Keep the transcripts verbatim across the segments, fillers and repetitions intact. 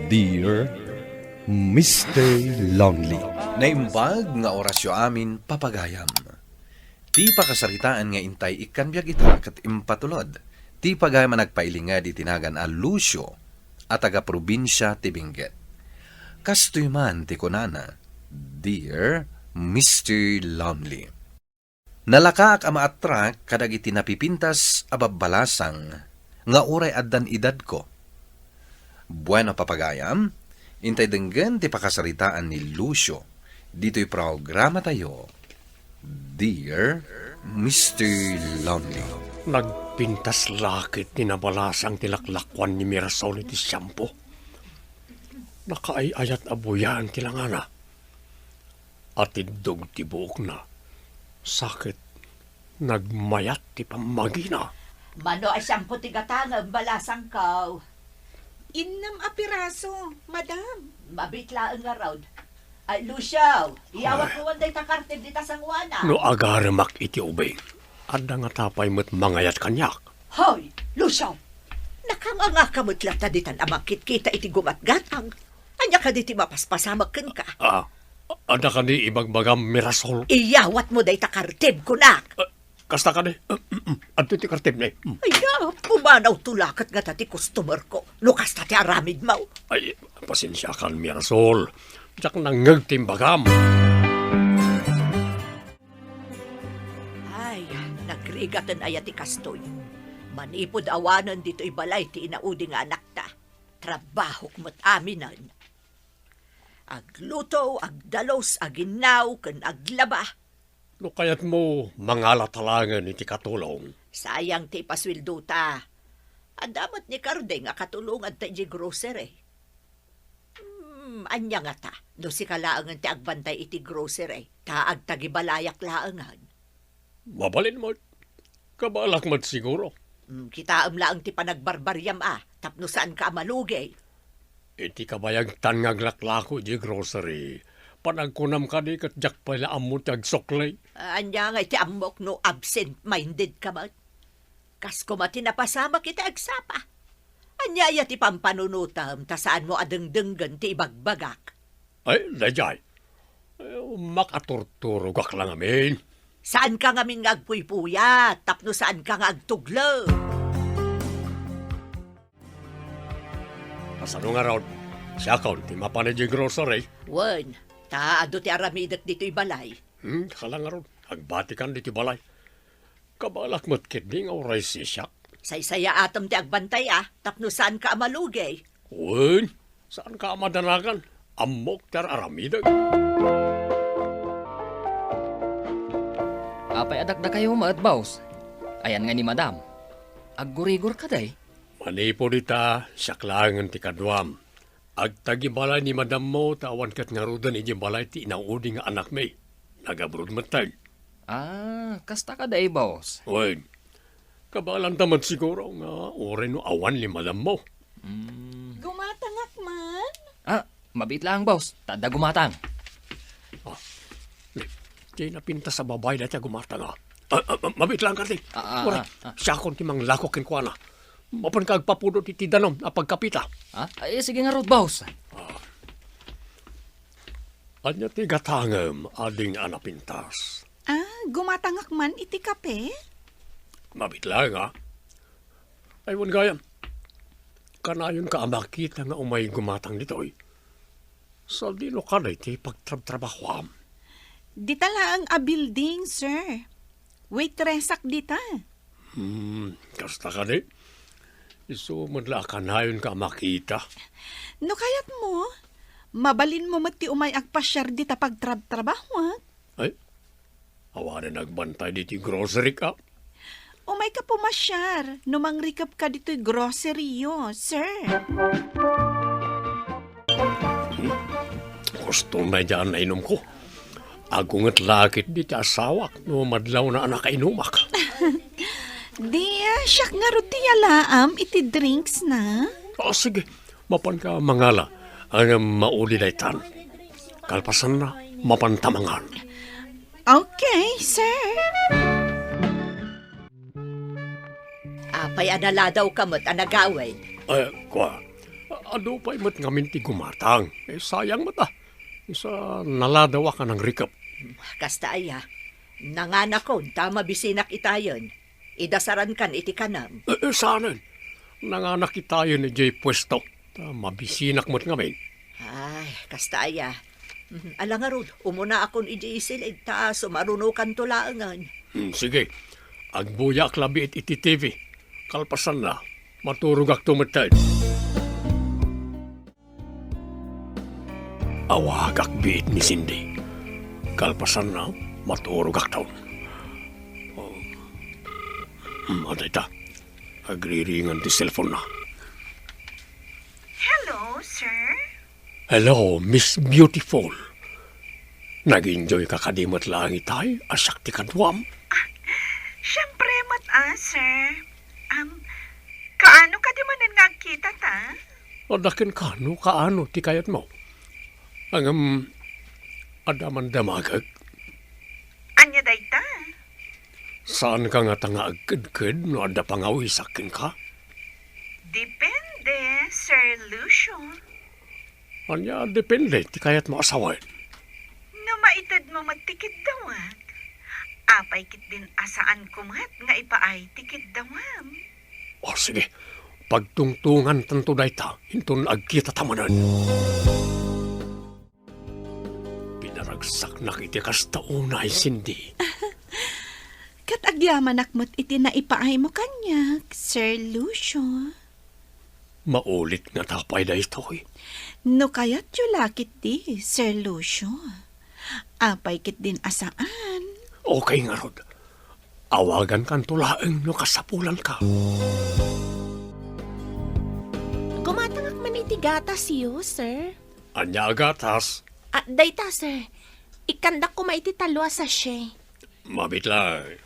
Dear Mister Lonely. Naimbag nga orasyo amin, papagayam. Ti pakasaritaan nga intay ikkan biag ita ket impatulod ti pagayam a nagpailinged iti nagan a Lucio a taga-probinsia ti Benguet. Kastoy man ti kunana, Dear Mister Lonely. Nalakaak a maatrak kadagiti napipintas a babbalasang nga uray addan edadko. Bueno, papagayam, intay denggen ti pakasaritaan ni Lucio ditoy programatayo, Dear Mister Lonely. Nagpintas la ket ni nabalasang ti laklakuan ni Mirasol iti siampo. Nakaay-ayat a buyaen ti langana. Atiddog ti buokna. Sakit. Nagmayat ti pammagina. Mano a siampo ti gatangem, balasangko? Innem a piraso, madam. Mabiit laeng ngarud. Ay, Lucio, iyawat Ay. mo man dayta kartib dita sangoana. No agaremak iti ubing, adda ngata pay met mangayat kaniak. Hoy, Lucio! Nakangangaka met latta ditan a mangkitkita iti gumatgatang. Ania kadi ti mapaspasamak kenka? Ah, adda kadi ibagbagam, Mirasol? Iyawat mo dayta kartib, kunak. Ah, kasta kadi? Ah, mm, mm. Adto ti kartib, ne. Mm. Ay, ah, pumanawto la ket ngata ti customer ko. No kasta ti aramid mo. Ay, pasensiakan, Mirasol. Diak nangngeg ti imbagam. Ay, nagrigaten aya ti kastoy. Manipud awanen ditoy balay ti inaudi nga anakta. Trabahok met aminen. Agluto, agdalus, aginnaw, ken aglaba. No kayatmo, mangala ta laengen iti katulong. Sayang ti ipasueldota. Adda met ni Karde nga katulonganta idiay grocery. Hmm, ania ngata, no sika laengen ti agbantay iti grocery, ta agtagibalayak laengen? Mabalin met. Kabaelak met siguro. Hmm, kitaem laeng ti panagbarbariam a, tapno saanka a malugi. Iti kabayagtan nga aglaklako idiay grocery, panagkunam kadi ket diak pay la ammo ti agsukli. Ania nga iti ammok no absent-minded ka met? Kas koma ti napasamak iti agsapa. Ania aya ti pampanunotem ta saanmo a dengdenggen ti ibagbagak? Ay, daydiay. Eh, makaturturogak la ngamin. Saanka ngamin nga agpuypuyat tapno saanka nga agtugleng? Kasano ngarud? Siakon ti mapan idiay grocery? Wen, ta adu ti aramidek ditoy balay. Hmm, kala ngarud, agbatikan ditoy balay. Kabaelak met ketdi nga uray sisiak. Saysayaatem ti agbantay a, tapno saanka a malugi. Wen, saanka a madanagan. Ammok ti ar-aramidek. Apay a dakdakayo met, boss? Ayan nga ni madam. Aggurigor kadi? Manipud ita, siak laengen ti kaduam. Agtagibalay ni madammo ta awan ket ngaruden idiay balay ti inaudi nga anakmi. Nag-abroad metten. Ah, kasta kadi, boss? Wen, kabaelanta met siguro nga uray no awan ni madammo. Mm. Gumatangak man? Ah, mabiit laeng, boss. Ta adda gumatang. Ah, ti napintas a babai dayta gumatang, ah. Ah, ah, ah, mabiit laeng, Kardi. Ah, ah, Uray, ah, ah. Siakon ti manglako kenkuana. Mapanka agpapudot iti danum a pagkapita. Ha? Ay, sige ngarud, boss. Ah. Ania ti gatangem, ading a napintas? Ah, gumatangak man iti kape? Mabiit laeng, ah. Ay, wen gayam. Kanayonka a makita nga umay gumatang ditoy. Sadino kadi ti pagtrabtrabahuam? Dita laeng a building, sir. Waitressak dita. Hmm, kasta kadi? Isu met la a kanayonka a makita. No kayatmo, mabalinmo met ti umay agpasiar dita pagtrabtrabahuak. Ay, awanen agbantay ditoy grocery ka? Umayka pumasiar no mangrikepka ditoy grocery-yo, sir. Hmm? Gusto na dyan na inumko. Agunget lakit ditoy asawak no madlawna a nakainumak. Di, ah, siak ngarud ti yalaam iti drinks na. Ah, sige. Mapanka mangala, ngem mauli daytan. Kalpasanna, mapanta mangan. Okay, sir. Apay a naladawka met a nagawid? Eh, kua, Adu pay met ngamin ti gumatang. Eh, sayang met, ah. Isu a naladawak a nangrikep. Kasta aya, nanganakon ta mabisinak itayen. Idasarankan iti kanam. Eh, eh, saanen? Nanganak itayen idiay puesto. Ta mabisinak met ngamin. Ay, kasta aya. Mhm, ala ngarud, umunaakon idiay silid ta sumarunokanto laengen. Hmm, sige. Agbuyaak labiit iti T V. Kalpasanna, maturogakto metten. Awagak biit ni Cindy. Kalpasanna, maturogakton. Oh. Hmm, adda ita. Agriringan ti cellphone-na. Hello, sir? Hello, Miss Beautiful. Nag-enjoy ka kadi met laeng itay a siak ti kaduam? Ah, siyempre met, ah, sir. Um, kaano kadi manen nga agkitata? Adda ken kano kaano ti kayatmo. Ngem, adda man damagek. Ania dayta? Saanka ngata nga agkedked no adda pangawisak kenka? Depende, Sir Lucio. Ania depende ti kayatmo a sawen? No maitedmo met ti kiddawak, apay ketdin a saanko met nga ipaay ti kiddawam? O, sige. Pagtungtongantanto dayta inton agkitata manen. Pinaragsaknak iti kasta unay, Cindy. Ket agyamanak met iti naipaaymo kaniak, Sir Lucio. Maulit ngata pay daytoy? No kayatyo la ketdi, Sir Lucio. Apay ketdin a saan? Okay ngarud. Awagankanto laeng no kasapulanka. Gumatangak man iti gatasyo, sir. Ania a gatas? Ah, dayta, sir. Ikkandak koma iti tallo a sachet. Mabit laeng.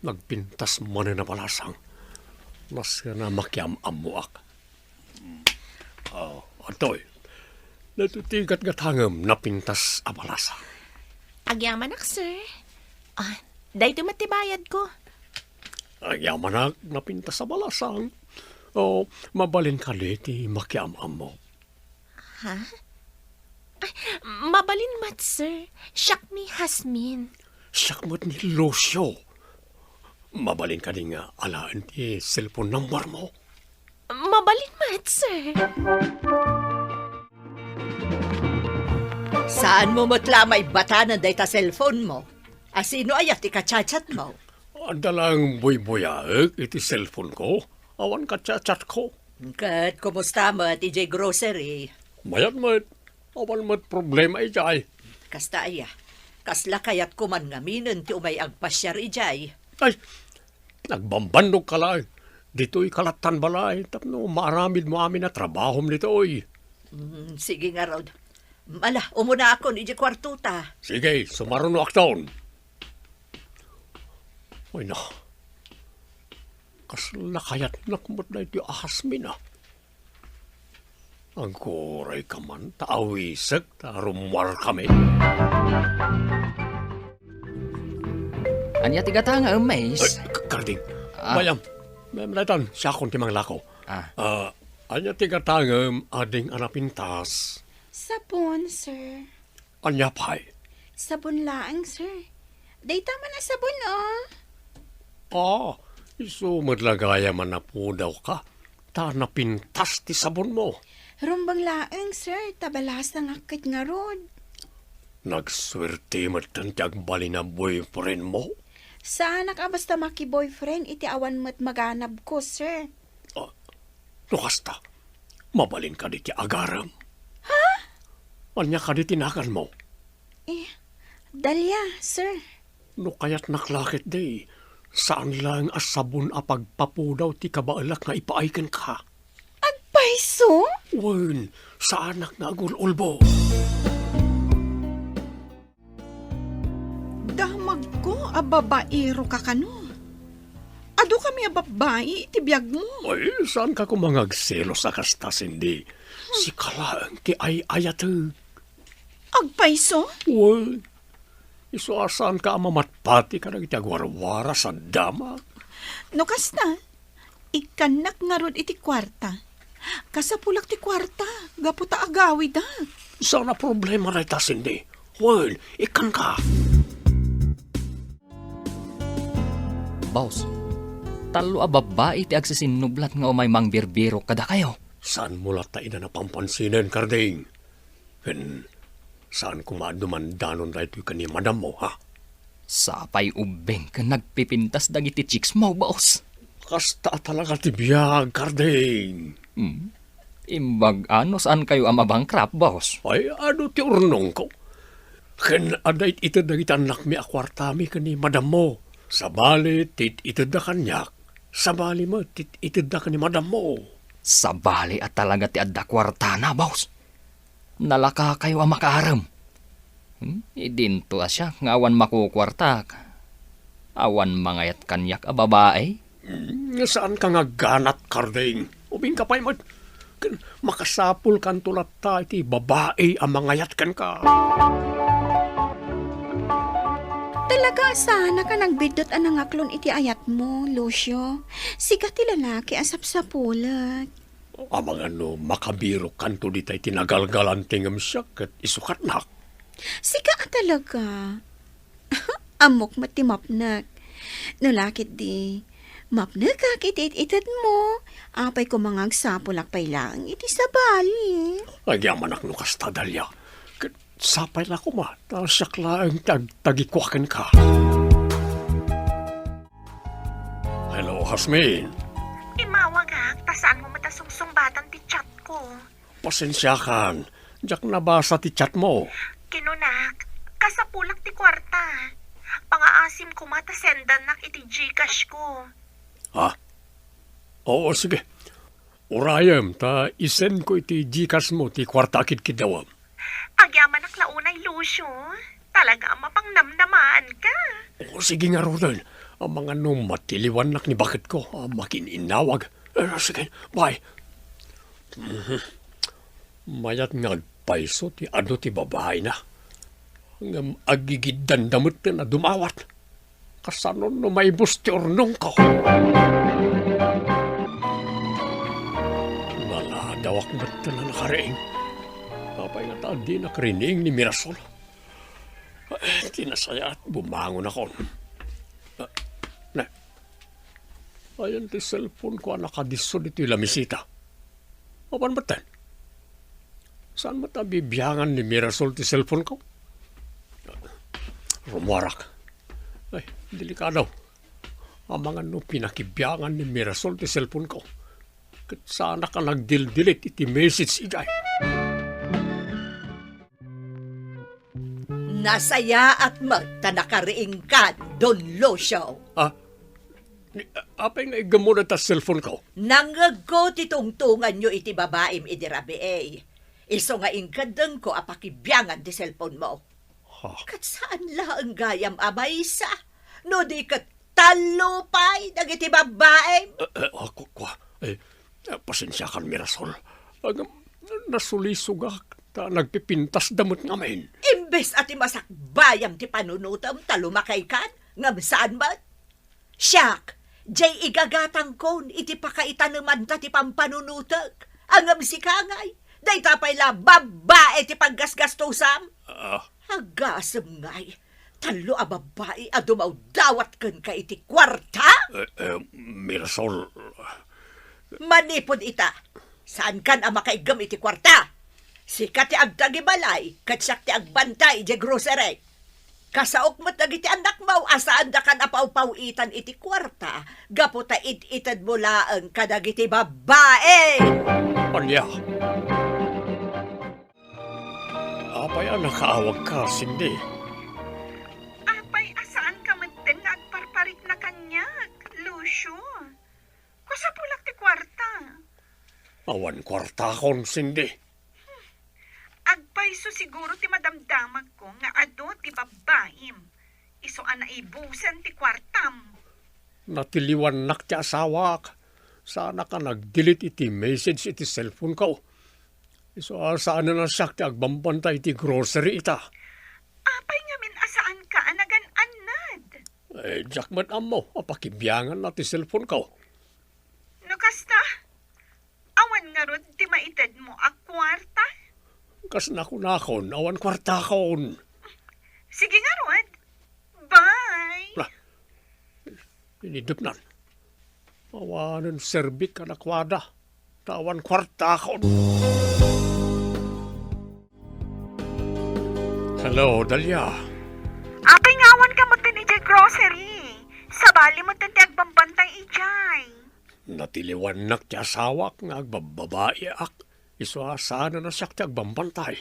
Nagpintas manen a balasang. Nasken a makiam-ammoak. Ah, adtoy. Daytoy ti gatgatangem, napintas a balasang. Agyamanak, sir. Ah, daytoy met ti bayadko. Agyamanak, napintas a balasang. O, mabalin kadi ti makiam-ammo? Ha? Ay, mabalin met, sir. Siak ni Jasmine. Siak met ni Lucio. Mabalin kadi nga alaen ti cellphone number mo? Mabalin met, sir. Saanmo met la a maibatanan dayta cellphone mo? A sino aya ti kachatchat mo? Adda lang buybuyaek iti cellphone ko. Awan kachatchat ko. Ket kumusta met idiay grocery? Mayat met. Awan met problema idiay. Kasta aya, kasla kayatko man ngaminen ti umay agpasiar idiay. Ay, agbambannogka laeng. Ditoyka lattan balay tapno maaramidmo amin a trabahom ditoy. Mm, sige ngarud. Ala, umunaakon idiay kuartota. Sige, sumarunoakton. Ay na, kasla kayatnak met daytoy a Jasmine, ah. Agurayka man ta awisek ta rummuarkami. Ania ti gatangem, Mace? Ay, K-, Karding. Ah. Mayam. Mayam daytan, siakon ti manglako. Ah. Ah, ania ti gatangem, ading a napintas? Sabon, sir. Ania pay? Sabon laeng, sir. Dayta man a sabon, oh. Ah, isu met la gayam a napudawka, ta napintas ti sabonmo. Rumbeng laeng, sir, ta balasangak ket ngarud. Nagsuerte metten ti agbalin a boyfriendmo. Saanak a basta maki-boyfriend iti awan met maganabko, sir. Ah, no kasta, mabalin kadi ti agarem? Ha? Ania kadi ti naganmo? Eh, Dahlia, sir. No kayatnak la ketdi, saan laeng a sabon a pagpapudaw ti kabaelak nga ipaay kenka. Agpayso? Wen, saanak nga agul-ulbo. Damagko a babaeroka kano. Adu kami a babbai iti biagmo. Ay, saanka koma nga agselos a kasta, Cindy. Sika laeng ti ay-ayatek. Agpayso? Wen, isu a saanka a mamatpati kadagiti agwarwara sa damak. No kasta, ikkannak ngarud iti kuarta. Kasapulak ti kuarta, gapu ta agawidak. Saan a problema dayta, Cindy. Well, ikkanka. Boss, tallo a babbai ti agsisinnublat nga umay mangbirbirok kadakayo. Saanmo latta ida napampansinan, Karding? Ken saan koma a dumandanon daytoy ken ni madammo, ha? Sapay ubbing ken nagpipintas dagiti chicks mo, boss. Kasta a talaga ti biag, Karding. Hmm. Imbag a no saankayo a mabankrupt, boss? Ay, adu ti urnongko. Ken adda it-ited dagiti annakmi a kuartami ken ni madammo. Sabali ti it-itedda kaniak, sabali met ti it-itedda ken ni madammo. Sabali a talaga ti adda kuartana, boss. Nalakakayo a makaarem. Hmm? Idinto a siak nga awan makukuartak. Awan mangayat kaniak a babai? Hmm, saanka nga agganat, Karding. Ubingka pay met. Ken makasapulkanto latta iti babai a mangayat kenka. Talaga a saanaka nagbiddut a nangaklon iti ayatmo, Lucio. Sika ti lalaki a sapsapulek. Amangan no makabirokkanto ditay ti nagalgalante ngem siak ket isukatnak. Sika a talaga. Ammok met ti mapnek. No la ketdi, mapnekak iti it-itedmo. Apay koma nga agsapulak pay laeng iti sabali? Agyamanak no kasta, Dalia. Ket sapay la koma, ta siak laeng ti agtagikua kenka. Hello, Hasmin. Imawagak, ta saanmo met a sungsungbatan ti chatko. Pasensiakan, diak nabasa ti chatmo. Kinunak, kasapulak ti kuarta. Pangaasim koma ta sendannak iti Gcash ko. Ha? Oo, sige. Urayem, ta isend ko iti Gcash mo ti kuarta a kidkiddawem. Agyamanak la unay, Lucio. Talaga a mapangnamnamaanka. O, sige ngaruden. Amangan no matiliwannak ni baketko a makin-innawag. Eh, sige, bye. Mhm. Mayat nga agpayso ti adu ti babaina. Ngem agigiddanda metten a dumawat. Kasano no maibus ti urnongko? Naladawak metten a nakariing. Apay ngata a dinak rining ni Mirasol? Ay, ti nasayaat, bumangonakon. Ah, ne. Ayan ti cellphone ko a nakadisod iti lamisita. Apan metten? Saan met a bibiangan ni Mirasol ti cellphone ko? Rumuarak. Ay, delikado. Amangan no pinakibiangan ni Mirasol ti cellphone ko. Ket saanak a nagdildelete iti message idiay. Nasayaat met ta nakariingkan, Don Lucio. Ah, ni, apay nga iggammon ta cellphone ko? Nangngegko ti tungtonganyo iti babaim idi rabii. Isu nga inkeddengko a pakibiangan ti cellphone mo. Ha? Ket saan laeng gayam a maysa, no di ket tallo pay dagiti babbaim. Eh, eh, ah, ku-, kua, eh, eh, pasensiakan, Mirasol. Agam, nasulisogak, ta nagpipintasda met ngamin. Imbes a ti masakbayam ti panunutem ta lumakaykan, ngem saan met? Siak, jay igagatangkon iti pakaitanemanta ti pampanunotek. Ngem sika ngay, dayta pay la babbai ti paggasgastosam. Ah. Agasem ngay, tallo a babbai a dumawdawat kenka iti kuarta? Eh, eh, Mirasol. Manipud ita, saankan a makaiggem iti kuarta. Sika ti agtagibalay, ket siak ti agbantay idiay grocery. Kasaok met dagiti annakmo a saandakan a pawpaw-itan iti kuarta gapu ta id-itedmo laeng kadagiti babbai. Ania? Apay a nakaawagka, Cindy? Apay a saanka metten nga agparparikna kaniak, Lucio? Kasapulak ti kuarta. Awan kuartakon, Cindy. Agpayso siguro ti madamdamagko nga adu ti babbaim. Isu a naibusen ti kuartam. Natiliwannak ti asawak. Saanak a nag-delete iti message iti cellphone ko. Isu a saanen a siak ti agbambantay iti grocery ita. Apay ngamin a saanka a nagan-annad? Eh, diak met ammo a pakibianganna ti cellphone ko. No kasta, awan ngarud Itedmo a kuarta? Kas nakunakon, awan kuartakon. Sige ngarud. Bye. Na, inidepnan. Awanen serbik kadakuada. Ta awan kuartakon. Hello, Dahlia. Apay nga awan ka metten idiay grocery? Sabali metten ti agbambantay idiay. Natiliwannak ti asawak nga agbababaiak. Isu a saanen a siak ti agbambantay.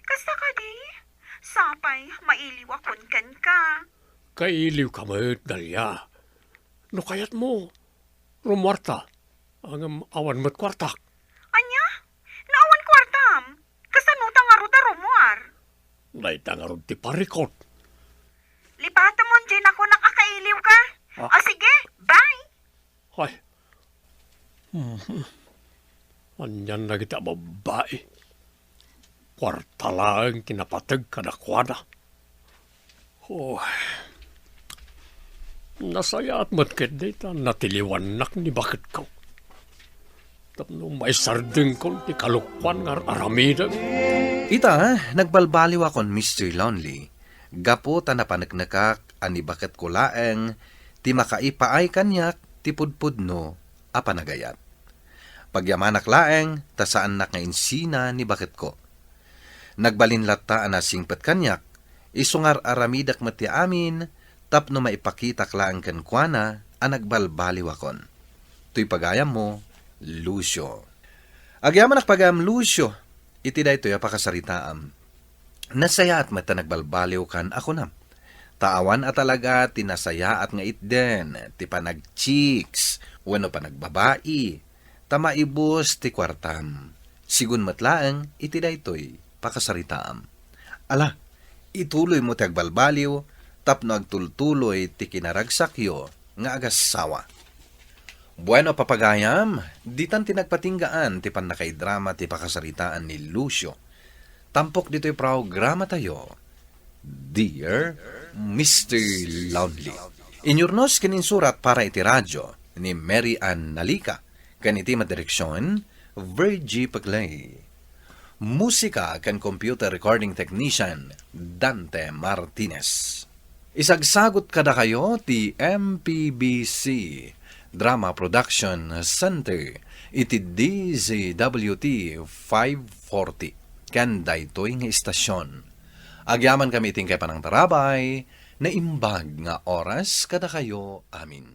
Kasta kadi? Sapay, mailiwakon kenka. Kailiwka met, Dahlia. No kayatmo, rumuarta. Ngem awan met kuartak. Ania? No awan kuartam, kasano ta ngarud a rumuar? Dayta ngarud ti parikut. Lipatemon diay nakunak a kailiwka. Ah. O sige, bye. Ay. Mhm. Anian dagiti a babbai. Kuarta laeng ti napateg kadakuada. Oh. Nasayaat met ketdi ta natiliwannak ni baketko. Tapno maisardengkon ti kalokuan nga ar-aramidek. Ita, nagbalbaliwakon, Mister Lonely, gapu ta napaneknekak a ni baketko laeng ti makaipaay kaniak ti pudpudno a panagayat. Pagyamanak laeng ta saannak nga insina ni baketko. Nagbalin latta a nasingpet kaniak, isu nga ar-aramidek met ti amin tapno maipakitak laeng kenkuana a nagbalbaliwakon. Toy pagayammo, Lucio. Agyamanak pagayam, Lucio, iti daytoy a pakasaritaam. Nasayaat met ta nagbalbaliwkan a kunam. Ta awan a talaga ti nasayaat nga itden, ti panagchicks, wenno panagbabai, ta maibus ti kuartam. Sigun met laeng iti daytoy pakasaritaam. Ala, ituloymo ti agbalbaliw tapno agtultuloy ti kinaragsakyo nga agassawa. Bueno, papagayam, ditan ti nagpatinggaan ti pannakaidrama ti pakasaritaan ni Lucio. Tampok ditoy programatayo, Dear Mister Lonely. Inyurnos ken insurat para iti radyo ni Mary Ann Nalica, ken iti madireksion, Virgie Peclay. Musika ken computer recording technician, Dante Martinez. Isagsagut kadakayo ti M P B C Drama Production Center iti D Z W T five forty ken daytoy nga istasion. Agyamankami iti inkay panangtarabay, naimbag nga oras kadakayo amin.